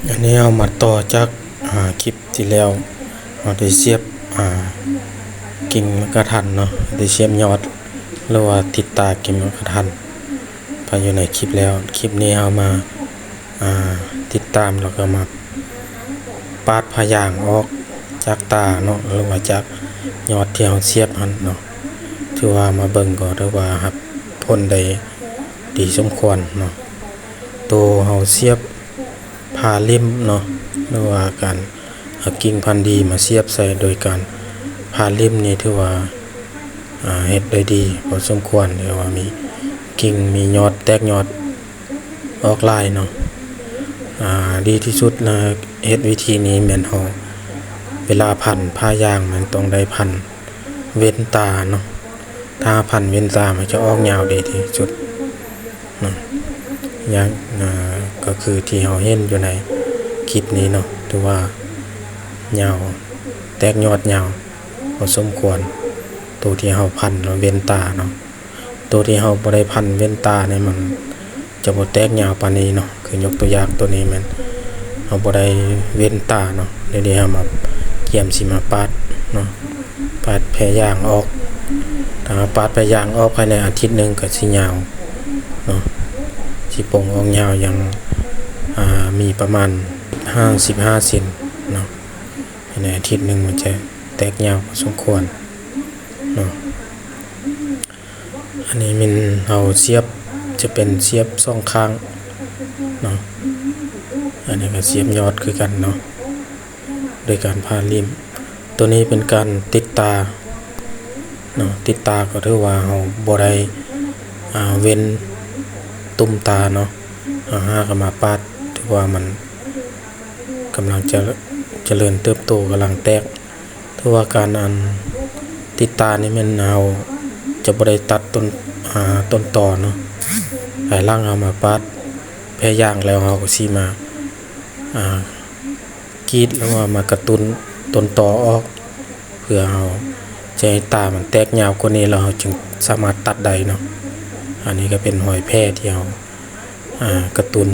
ອັນນີ້ເຮົາມາຕໍ່ຈາກ ອ່າ ຄລິບທີ່ແລ້ວ ເຮົາໄດ້ສຽບ ອ່າ ກິ່ງໝາກກະທັນເນາະ ໄດ້ສຽບຍອດ ຫຼືວ່າຕິດຕາກິ່ງໝາກກະທັນໄປຢູ່ໃນຄລິບແລ້ວ. ຄລິບນີ້ເຮົາມາ ອ່າ ຕິດຕາມ ແລ້ວກໍມາປາດຜ້າຢາງອອກຈາກຕາເນາະ ຫຼືວ່າຈາກຍອດທີ່ເຮົາສຽບຫັ້ນເນາະ. ຖືວ່າມາເບິ່ງກໍຖືວ່າຮັບຜົນໄດ້ດີສົມຄວນເນາະ. ໂຕເຮົາສຽບຜ່າເຫຼັ້ມເນາະ ຫຼືວ່າການເອົາກິ່ງພັນດີມາສຽບໃສ່ໂດຍການຜ່າເຫຼັ້ມນີ້ ຖືວ່າ ອ່າ ເຮັດໄດ້ດີພໍສົມຄວນ ຫຼືວ່າມີກິ່ງ ມີຍອດ ແຕກຍອດອອກຫຼາຍເນາະ. ອ່າ ດີທີ່ສຸດນະ ເຮັດວິທີນີ້ແມ່ນເຮົາ ເວລາພັນຜ້າຢາງແມ່ນຕ້ອງໄດ້ພັນເວັ້ນຕາເນາະ. ຖ້າພັນເວັ້ນຕາມັນຈະອອກຍາວດີທີ່ສຸດເນາະ. ຢ່າງ ອ່າ ກໍຄືທີ່ເຮົາເຫັນຢູ່ໃນຄລິບນີ້ເນາະ ຖືວ່າຍາວ ແຕກຍອດຍາວພໍສົມຄວນ ໂຕທີ່ເຮົາພັນແລ້ວເວັ້ນຕາເນາະ. ໂຕທີ່ເຮົາບໍ່ໄດ້ພັນເວັ້ນຕານີ້ ມັນຈະບໍ່ແຕກຍາວປານນີ້ເນາະ. ຄືຍົກຕົວຢ່າງ ໂຕນີ້ແມ່ນເຮົາບໍ່ໄດ້ເວັ້ນຕາເນາະ. ດຽວນີ້ເຮົາມາກຽມຊິມາປາດເນາະ ປາດແຜ່ຢາງອອກ. ຖ້າເຮົາປາດແຜ່ຢາງອອກ ພາຍໃນອາທິດໜຶ່ງກໍຊິຍາວເນາະ ຊິປົ່ງອອກຍາວ ຍັງ ອ່າ ມີປະມານຫ້າ ສິບຫ້າເຊັນເນາະ. ພາຍໃນອາທິດໜຶ່ງມັນຈະແຕກຍາວພໍສົມຄວນເນາະ. ອັນນີ້ແມ່ນເຮົາສຽບ ຈະເປັນສຽບສອງຂ້າງເນາະ. ອັນນີ້ກໍສຽບຍອດຄືກັນເນາະ ໂດຍການຜ່າເຫຼັ້ມ. ໂຕນີ້ເປັນການຕິດຕາເນາະ ຕິດຕາກໍຖືວ່າເຮົາບໍ່ໄດ້ ອ່າ ເວັ້ນຕຸ່ມຕາເນາະ. ເຮົາຫາກໍມາປາດ ຖືວ່າມັນກຳລັງຈະ ຈະເລີນເຕີບໂຕ ກຳລັງແຕກ. ຖືວ່າການອັນຕິດຕານີ້ແມ່ນເຮົາຈະບໍ່ໄດ້ຕັດຕົ້ນ ອ່າ ຕົ້ນຕໍເນາະ. ພາຍຫຼັງເຮົາມາປາດແຜ່ຢາງແລ້ວ ເຮົາກໍຊິມາ ອ່າ ກຣີດ ຫຼືວ່າມາກະຕຸ້ນຕົ້ນຕໍອອກ ເພື່ອເຮົາຈະໃຫ້ຕາມັນແຕກຍາວກວ່ານີ້ ແລ້ວເຮົາຈຶ່ງສາມາດຕັດໄດ້ເນາະ. ອັນນີ້ກໍເປັນຮອຍແຜທີ່ເຮົາ ອ່າ ກະຕຸ້ນ